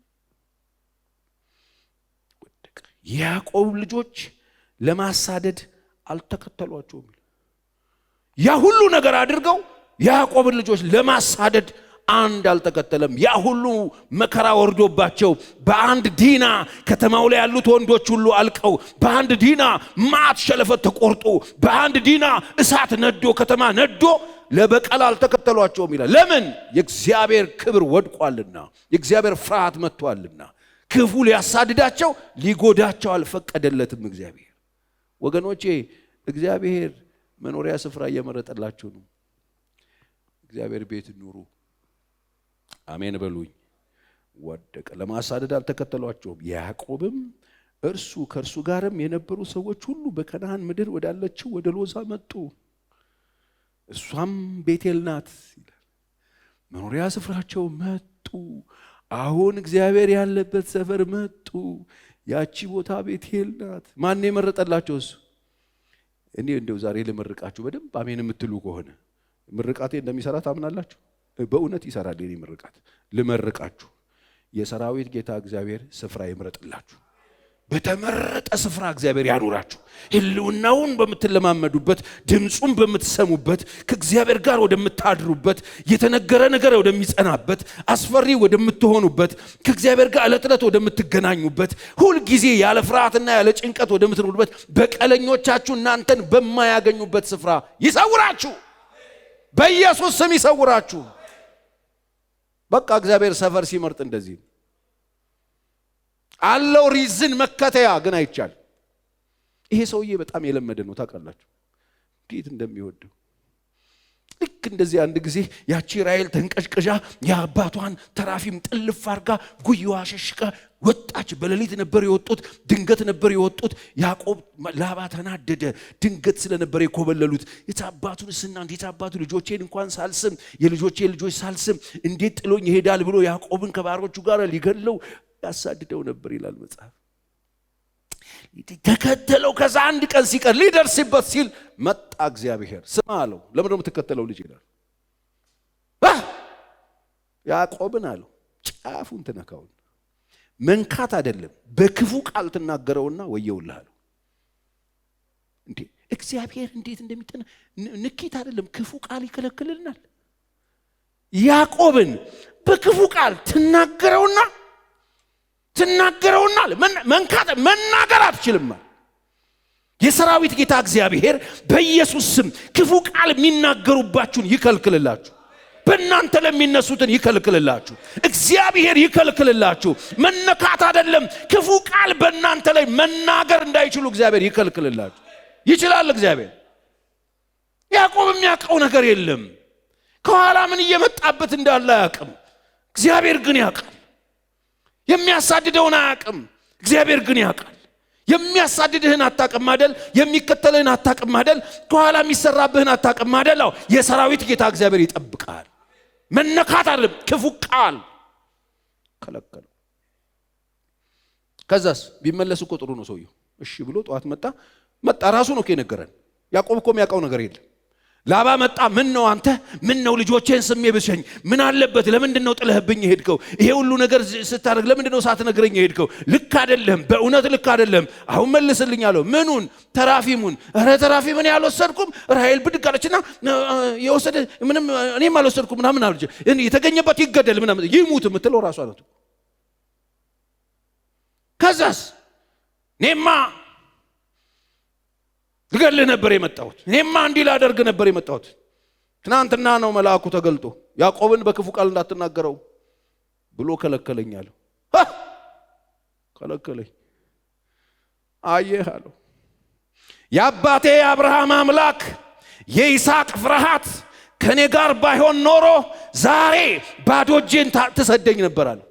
ወደቀ። የያዕቆብ ልጆች ለማሳደድ አልተከተሏቸውም። ያ ሁሉ ነገር አድርገው የያዕቆብን ልጆች ለማሳደድ አንድ አልተከተለም። ያ ሁሉ መከራ ወርዶባቸው በአንድ ዲና ከተማው ላይ ያሉት ወንዶች ሁሉ አልቀው፣ በአንድ ዲና ማት ሸለፈት ተቆርጦ፣ በአንድ ዲና እሳት ነዶ፣ ከተማ ነዶ ለበቀል አልተከተሏቸውም ይላል። ለምን? የእግዚአብሔር ክብር ወድቋልና፣ የእግዚአብሔር ፍርሃት መጥቷልና ክፉ ሊያሳድዳቸው ሊጎዳቸው አልፈቀደለትም እግዚአብሔር። ወገኖቼ፣ እግዚአብሔር መኖሪያ ስፍራ እየመረጠላችሁ ነው። እግዚአብሔር ቤት ኑሩ። አሜን በሉኝ። ወደቀ። ለማሳደድ አልተከተሏቸውም። ያዕቆብም እርሱ ከእርሱ ጋርም የነበሩ ሰዎች ሁሉ በከነዓን ምድር ወዳለችው ወደ ሎዛ መጡ። እሷም ቤቴል ናት ይላል። መኖሪያ ስፍራቸው መጡ። አሁን እግዚአብሔር ያለበት ሰፈር መጡ። ያቺ ቦታ ቤቴል ናት። ማን የመረጠላቸው? እሱ። እኔ እንደው ዛሬ ልመርቃችሁ በደንብ አሜን የምትሉ ከሆነ ምርቃቴ እንደሚሰራ ታምናላችሁ? በእውነት ይሰራል የኔ ምርቃት። ልመርቃችሁ፣ የሰራዊት ጌታ እግዚአብሔር ስፍራ ይምረጥላችሁ። በተመረጠ ስፍራ እግዚአብሔር ያኑራችሁ። ሕልውናውን በምትለማመዱበት፣ ድምፁን በምትሰሙበት፣ ከእግዚአብሔር ጋር ወደምታድሩበት፣ የተነገረ ነገር ወደሚጸናበት፣ አስፈሪ ወደምትሆኑበት፣ ከእግዚአብሔር ጋር ዕለት ዕለት ወደምትገናኙበት፣ ሁልጊዜ ያለ ፍርሃትና ያለ ጭንቀት ወደምትኖሩበት፣ በቀለኞቻችሁ እናንተን በማያገኙበት ስፍራ ይሰውራችሁ። በኢየሱስ ስም ይሰውራችሁ። በቃ እግዚአብሔር ሰፈር ሲመርጥ እንደዚህ አለው። Reason መከተያ ግን አይቻል። ይሄ ሰውዬ በጣም የለመደ ነው ታውቃላችሁ፣ እንዴት እንደሚወደው። ልክ እንደዚህ አንድ ጊዜ ያቺ ራሔል ተንቀዥቅዣ የአባቷን ተራፊም ጥልፍ አድርጋ ጉያዋ ሸሽቃ ወጣች። በሌሊት ነበር የወጡት፣ ድንገት ነበር የወጡት። ያዕቆብ ላባ ተናደደ። ድንገት ስለነበር የኮበለሉት። የታባቱን ስና እንዴት አባቱ ልጆቼን እንኳን ሳልስም የልጆቼን ልጆች ሳልስም እንዴት ጥሎኝ ይሄዳል ብሎ ያዕቆብን ከባሮቹ ጋር ሊገለው ያሳድደው ነበር ይላል መጽሐፍ። ተከተለው። ከዛ አንድ ቀን ሲቀር ሊደርስበት ሲል መጣ እግዚአብሔር። ስማ አለው። ለምንድን ነው የምትከተለው ልጅ ይላል። ያዕቆብን አለው ጫፉን ትነካውን መንካት አይደለም በክፉ ቃል ትናገረውና ወየውልህ አለው። እንዴ እግዚአብሔር እንዴት እንደሚጠና ንኪት አይደለም ክፉ ቃል ይከለክልናል። ያዕቆብን በክፉ ቃል ትናገረውና መንካት መናገር አትችልም። የሰራዊት ጌታ እግዚአብሔር በኢየሱስ ስም ክፉ ቃል የሚናገሩባችሁን ይከልክልላችሁ። በእናንተ ለሚነሱትን ይከልክልላችሁ። እግዚአብሔር ይከልክልላችሁ። መነካት አይደለም ክፉ ቃል በእናንተ ላይ መናገር እንዳይችሉ እግዚአብሔር ይከልክልላችሁ። ይችላል እግዚአብሔር። ያዕቆብ የሚያውቀው ነገር የለም። ከኋላ ምን እየመጣበት እንዳለ አያውቅም። እግዚአብሔር ግን ያውቃል። የሚያሳድደውን አያውቅም። እግዚአብሔር ግን ያውቃል። የሚያሳድድህን አታውቅም አይደል? የሚከተልህን አታውቅም አይደል? ከኋላ የሚሰራብህን አታውቅም አይደል? አዎ የሰራዊት ጌታ እግዚአብሔር ይጠብቃል። መነካት አይደለም ክፉ ቃል ከለከለው። ከዛስ ቢመለስ እኮ ጥሩ ነው ሰውየው። እሺ ብሎ ጠዋት መጣ ራሱ ነው እኮ የነገረን። ያዕቆብ እኮ የሚያውቀው ነገር የለም። ላባ መጣ። ምን ነው አንተ? ምን ነው ልጆቼን ስሜ ብሸኝ ምን አለበት? ለምንድን ነው ጥለህብኝ የሄድከው? ይሄ ሁሉ ነገር ስታደርግ ለምንድን ነው ሳትነግረኝ የሄድከው? ልክ አይደለም፣ በእውነት ልክ አይደለም። አሁን መልስልኝ አለው። ምኑን? ተራፊሙን። ኧረ ተራፊምን ያልወሰድኩም። ራሔል ብድግ አለችና የወሰደ ምንም እኔም አልወሰድኩም ምናምን አለች። የተገኘበት ይገደል ምናምን ይሙት የምትለው ራሷ ናት። ከዛስ እኔማ ልገልህ ነበር የመጣሁት። እኔማ እንዲህ ላደርግ ነበር የመጣሁት። ትናንትና ነው መልአኩ ተገልጦ ያዕቆብን በክፉ ቃል እንዳትናገረው ብሎ ከለከለኝ አለው። ከለከለኝ። አየህ አለው የአባቴ የአብርሃም አምላክ የይስሐቅ ፍርሃት ከኔ ጋር ባይሆን ኖሮ ዛሬ ባዶ እጄን ትሰደኝ ነበር አለው።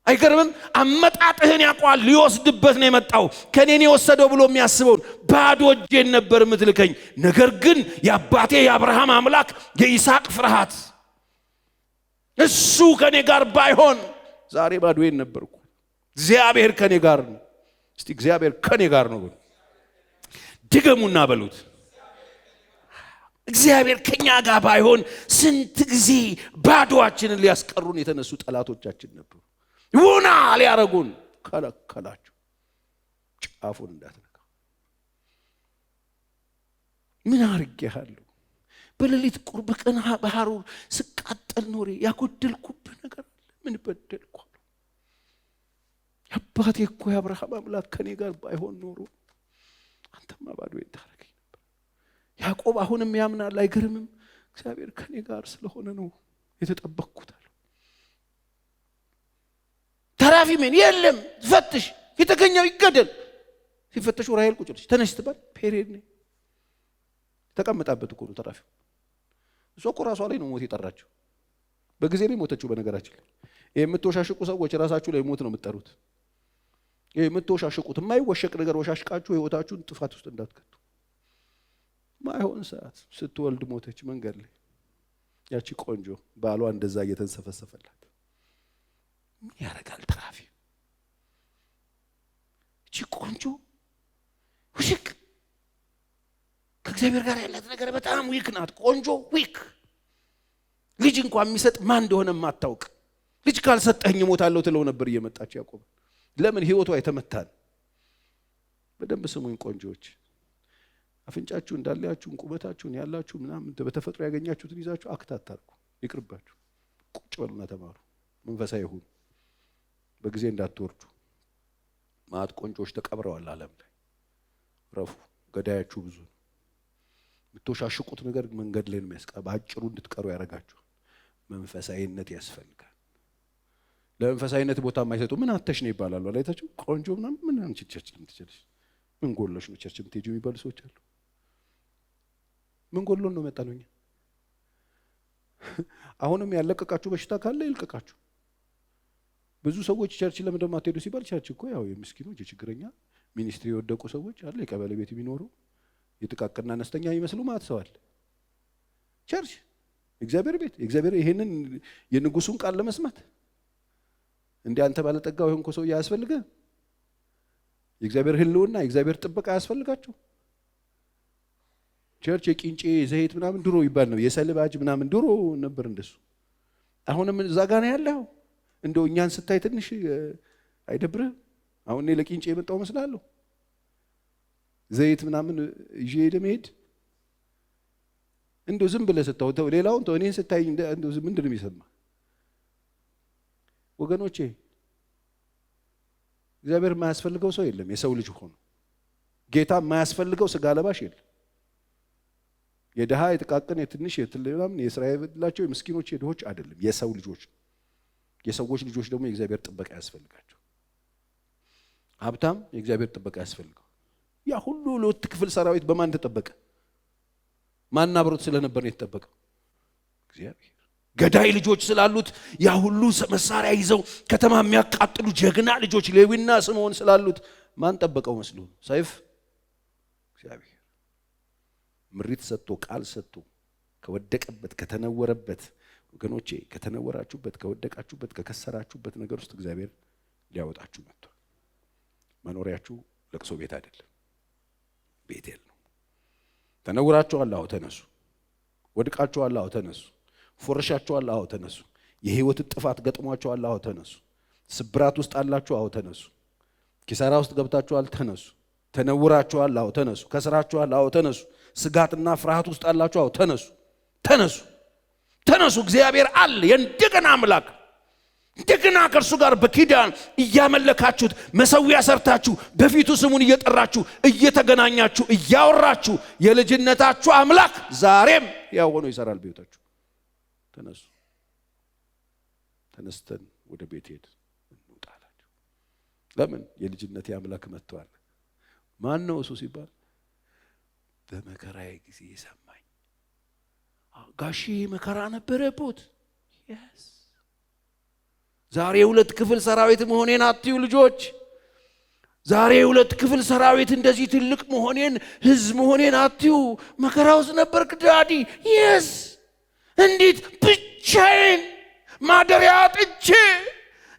አይገርምም? አመጣጥህን ያውቀዋል። ሊወስድበት ነው የመጣው። ከኔን የወሰደው ብሎ የሚያስበውን ባዶ እጄን ነበር የምትልከኝ። ነገር ግን የአባቴ የአብርሃም አምላክ የይስሐቅ ፍርሃት እሱ ከኔ ጋር ባይሆን ዛሬ ባዶዬን ነበርኩ። እግዚአብሔር ከኔ ጋር ነው። እስቲ እግዚአብሔር ከኔ ጋር ነው በሉ። ድገሙና በሉት። እግዚአብሔር ከኛ ጋር ባይሆን ስንት ጊዜ ባዶአችንን ሊያስቀሩን የተነሱ ጠላቶቻችን ነበሩ። ውና ሊያረጉን ከለከላቸው። ጫፉን እንዳትነካ። ምን አርጌሃለሁ? በሌሊት ቁር በቀን በሐሩር ስቃጠል ኖሬ ያጎደልኩብህ ነገር አለ? ምን በደልኩ? አባቴ እኮ የአብርሃም አምላክ ከኔ ጋር ባይሆን ኖሮ አንተማ ባዶዬን ታረገኝ ነበር። ያዕቆብ አሁንም ያምናል። አይገርምም? እግዚአብሔር ከኔ ጋር ስለሆነ ነው የተጠበቅኩት። ተራፊምን የለም፣ ፈትሽ፣ የተገኘው ይገደል። ሲፈተሹ ራሔል ቁጭ አለች። ተነሽ ስትባል period ነኝ ተቀምጣበት እኮ ነው ተራፊው። እሷ እኮ ራሷ ላይ ነው ሞት የጠራችው። በጊዜ ላይ ሞተችው። በነገራችን ላይ የምትወሻሽቁ ሰዎች ራሳችሁ ላይ ሞት ነው የምትጠሩት። የምትወሻሽቁት የማይወሸቅ ነገር ወሻሽቃችሁ ህይወታችሁን ጥፋት ውስጥ እንዳትከቱ። ማይሆን ሰዓት ስትወልድ ሞተች መንገድ ላይ ያቺ ቆንጆ ባሏ እንደዛ እየተንሰፈሰፈላት ምን ያደርጋል ተራፊ። እቺ ቆንጆ ውሽቅ ከእግዚአብሔር ጋር ያላት ነገር በጣም weak ናት። ቆንጆ weak፣ ልጅ እንኳን የሚሰጥ ማን እንደሆነ የማታውቅ፣ ልጅ ካልሰጠኝ እሞታለሁ ትለው ነበር እየመጣች ያዕቆብ። ለምን? ህይወቷ የተመታን። በደንብ ስሙኝ ቆንጆዎች፣ አፍንጫችሁ እንዳላችሁን ቁመታችሁን ያላችሁ ምናምን በተፈጥሮ ያገኛችሁትን ይዛችሁ act አታርጉ፣ ይቅርባችሁ። ቁጭ በሉና ተማሩ፣ መንፈሳዊ ሁኑ፣ በጊዜ እንዳትወርዱ። ማት ቆንጆች ተቀብረዋል ዓለም ላይ። ረፉ፣ ገዳያችሁ ብዙ ነው። የምትወሻሽቁት ነገር መንገድ ላይ ነው የሚያስቀ በአጭሩ እንድትቀሩ ያደርጋችኋል። መንፈሳዊነት ያስፈልጋል። ለመንፈሳዊነት ቦታ የማይሰጡ ምን አተሽ ነው ይባላሉ። አላይታችሁ ቆንጆ ምናምን ምን አንቺ church የምትችልሽ ምን ጎሎሽ ነው church የምትሄጂው የሚባሉ ሰዎች አሉ። ምን ጎሎን ነው መጣ ነው እኛ። አሁንም ያለቀቃችሁ በሽታ ካለ ይልቀቃችሁ። ብዙ ሰዎች church ለምን እንደማትሄዱ ሲባል church እኮ ያው የምስኪኖች የችግረኛ ministry የወደቁ ሰዎች አለ፣ የቀበሌ ቤት የሚኖሩ የጥቃቅንና አነስተኛ የሚመስሉ ማለት ሰው አለ። Church እግዚአብሔር ቤት እግዚአብሔር ይሄንን የንጉሱን ቃል ለመስማት እንደ አንተ ባለጠጋው የሆንኮ ሰው አያስፈልግህ? የእግዚአብሔር ሕልውና የእግዚአብሔር ጥበቃ አያስፈልጋችሁ? Church የቂንጬ ዘይት ምናምን ድሮ ይባል ነው፣ የሰልባጅ ምናምን ድሮ ነበር እንደሱ። አሁንም እዛ ጋ ነው ያለው። እንደው እኛን ስታይ ትንሽ አይደብርህም? አሁን እኔ ለቂንጬ የመጣው መስላለሁ። ዘይት ምናምን ይዤ ሄደ መሄድ እንደው ዝም ብለህ ስታው ሌላውን ተው፣ እኔን ስታይ እንደው ምንድን ነው የሚሰማ? ወገኖቼ እግዚአብሔር የማያስፈልገው ሰው የለም። የሰው ልጅ ሆኖ ጌታ የማያስፈልገው ስጋ ለባሽ የለም። የድሃ የጥቃቅን የትንሽ የትልምናምን የእስራኤል የምስኪኖች የድሆች አይደለም፣ የሰው ልጆች። የሰዎች ልጆች ደግሞ የእግዚአብሔር ጥበቃ ያስፈልጋቸው። ሀብታም የእግዚአብሔር ጥበቃ ያስፈልገው። ያ ሁሉ ሎት ክፍል ሰራዊት በማን ተጠበቀ? ማን አብሮት ስለነበር ነው የተጠበቀው? እግዚአብሔር። ገዳይ ልጆች ስላሉት ያ ሁሉ መሳሪያ ይዘው ከተማ የሚያቃጥሉ ጀግና ልጆች ሌዊና ስምዖን ስላሉት ማን ጠበቀው መስሎ? ሰይፍ? እግዚአብሔር። ምሪት ሰጥቶ ቃል ሰጥቶ ከወደቀበት ከተነወረበት፣ ወገኖቼ ከተነወራችሁበት፣ ከወደቃችሁበት፣ ከከሰራችሁበት ነገር ውስጥ እግዚአብሔር ሊያወጣችሁ መጥቷል። መኖሪያችሁ ለቅሶ ቤት አይደለም፣ ቤቴል ነው። ተነውራችኋል? አዎ ተነሱ። ወድቃችኋል? አዎ ተነሱ። ፎርሻችኋል? አዎ ተነሱ። የህይወት ጥፋት ገጥሟችኋል? አዎ ተነሱ። ስብራት ውስጥ አላችሁ? አዎ ተነሱ። ኪሳራ ውስጥ ገብታችኋል? ተነሱ። ተነውራችኋል? አዎ ተነሱ። ከስራችኋል? አዎ ተነሱ። ስጋትና ፍርሃት ውስጥ አላችሁ? አዎ ተነሱ። ተነሱ፣ ተነሱ። እግዚአብሔር አለ፣ የእንደገና አምላክ። እንደገና ከእርሱ ጋር በኪዳን እያመለካችሁት መሰዊያ ሰርታችሁ በፊቱ ስሙን እየጠራችሁ እየተገናኛችሁ እያወራችሁ የልጅነታችሁ አምላክ ዛሬም ያው ሆኖ ይሰራል በሕይወታችሁ። ተነሱ። ተነስተን ወደ ቤት ሄድ እንውጣ አላቸው። ለምን? የልጅነቴ አምላክ መጥቷል። ማን ነው እሱ ሲባል በመከራዬ ጊዜ የሰማኝ። ጋሺ መከራ ነበረበት። Yes፣ ዛሬ ሁለት ክፍል ሰራዊት መሆኔን አትዩ ልጆች። ዛሬ ሁለት ክፍል ሰራዊት እንደዚህ ትልቅ መሆኔን ህዝብ መሆኔን አትዩ። መከራ ውስጥ ነበርክ daddy። Yes፣ እንዴት ብቻዬን ማደሪያ አጥቼ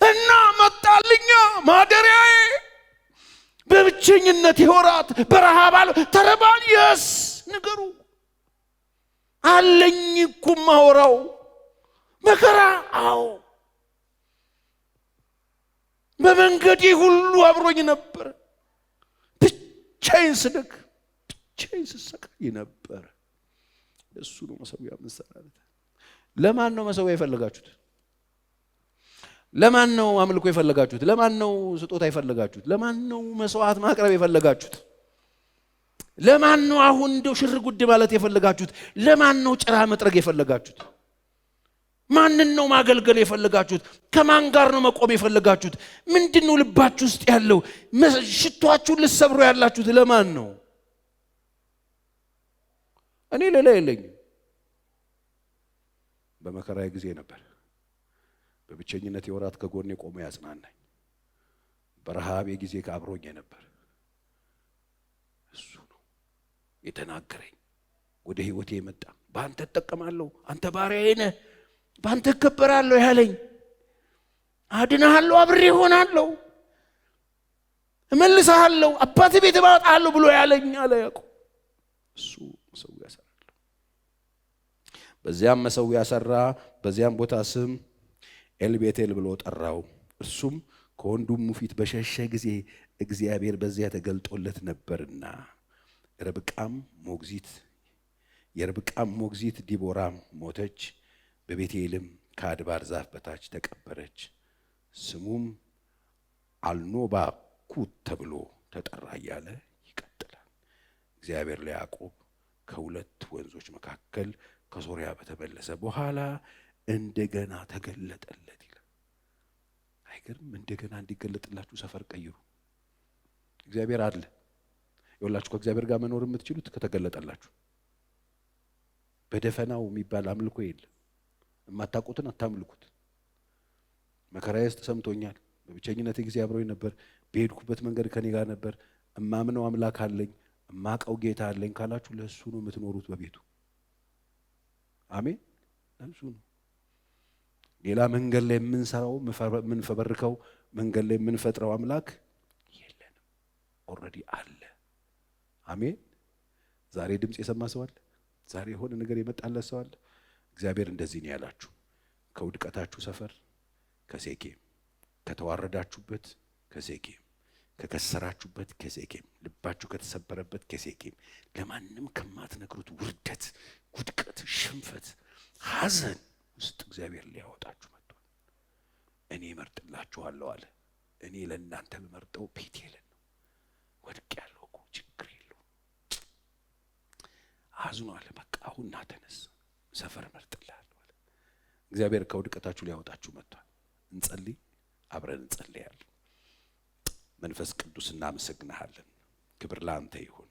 እና መጣልኛ ማደሪያዬ። በብቸኝነት የወራት በረሃብ አለ ተረባል። Yes፣ ንገሩ አለኝ እኮ ማወራው መከራ። አዎ በመንገዴ ሁሉ አብሮኝ ነበር። ብቻዬን ስደግ ብቻዬን ስሰቃይ ነበር። እሱ ነው መሰዊያ የምንሰራለት። ለማን ነው መሰዊያ የፈለጋችሁት? ለማን ነው አምልኮ የፈለጋችሁት? ለማን ነው ስጦታ የፈለጋችሁት? ለማን ነው መስዋዕት ማቅረብ የፈለጋችሁት? ለማን ነው አሁን እንደው ሽር ጉድ ማለት የፈለጋችሁት? ለማን ነው ጭራ መጥረግ የፈለጋችሁት? ማንን ነው ማገልገል የፈለጋችሁት? ከማን ጋር ነው መቆም የፈለጋችሁት? ምንድን ነው ልባችሁ ውስጥ ያለው? ሽቷችሁን ልትሰብሩ ያላችሁት ለማን ነው? እኔ ሌላ የለኝም። በመከራዬ ጊዜ ነበር በብቸኝነት የወራት ከጎኔ ቆሞ ያጽናናኝ። በረሃቤ ጊዜ አብሮኝ ነበር። እሱ ነው የተናገረኝ። ወደ ህይወቴ የመጣ በአንተ እጠቀማለሁ፣ አንተ ባሪያዬ ነህ፣ በአንተ እከበራለሁ ያለኝ፣ አድንሃለሁ፣ አብሬ እሆናለሁ፣ እመልስሃለሁ፣ አባትህ ቤት እመጣለሁ ብሎ ያለኝ አለ ያዕቆብ። እሱ መሰዊያ መሰዊያ እሰራለሁ። በዚያም መሰዊያ ሰራ። በዚያም ቦታ ስም ኤልቤቴል ብሎ ጠራው። እርሱም ከወንድሙ ፊት በሸሸ ጊዜ እግዚአብሔር በዚያ ተገልጦለት ነበርና። ርብቃም ሞግዚት የርብቃም ሞግዚት ዲቦራም ሞተች፣ በቤቴልም ከአድባር ዛፍ በታች ተቀበረች። ስሙም አሎንባኩት ተብሎ ተጠራ እያለ ይቀጥላል። እግዚአብሔር ለያዕቆብ ከሁለት ወንዞች መካከል ከሶርያ በተመለሰ በኋላ እንደገና ተገለጠለት ይላል። አይገርም? እንደገና እንዲገለጥላችሁ ሰፈር ቀይሩ። እግዚአብሔር አለ። ይኸውላችሁ፣ ከእግዚአብሔር ጋር መኖር የምትችሉት ከተገለጠላችሁ። በደፈናው የሚባል አምልኮ የለም። የማታውቁትን አታምልኩት። መከራዬ ውስጥ ሰምቶኛል። በብቸኝነት ጊዜ አብሮኝ ነበር። በሄድኩበት መንገድ ከኔ ጋር ነበር። እማምነው አምላክ አለኝ፣ እማቀው ጌታ አለኝ ካላችሁ ለእሱ ነው የምትኖሩት በቤቱ። አሜን። ለእሱ ነው። ሌላ መንገድ ላይ የምንሰራው፣ የምንፈበርከው፣ መንገድ ላይ የምንፈጥረው አምላክ የለንም። Already አለ። አሜን። ዛሬ ድምፅ የሰማ ሰው አለ? ዛሬ የሆነ ነገር የመጣለት ሰው አለ? እግዚአብሔር እንደዚህ ነው ያላችሁ። ከውድቀታችሁ ሰፈር ከሴኬም፣ ከተዋረዳችሁበት ከሴኬም፣ ከከሰራችሁበት ከሴኬም፣ ልባችሁ ከተሰበረበት ከሴኬም፣ ለማንም ከማትነግሩት ውርደት፣ ውድቀት፣ ሽንፈት፣ ሐዘን ውስጥ እግዚአብሔር ሊያወጣችሁ መጥቷል። እኔ እመርጥላችኋለሁ አለ። እኔ ለእናንተ የምመርጠው ቤቴልን ነው። ወድቄያለሁ እኮ፣ ችግር የለውም። አዝኗል። በቃ አሁን ና ተነስ፣ ሰፈር እመርጥልሃለሁ አለ። እግዚአብሔር ከውድቀታችሁ ሊያወጣችሁ መጥቷል። እንጸልይ፣ አብረን እንጸልያለን። መንፈስ ቅዱስ እናመሰግንሃለን። ክብር ለአንተ ይሁን።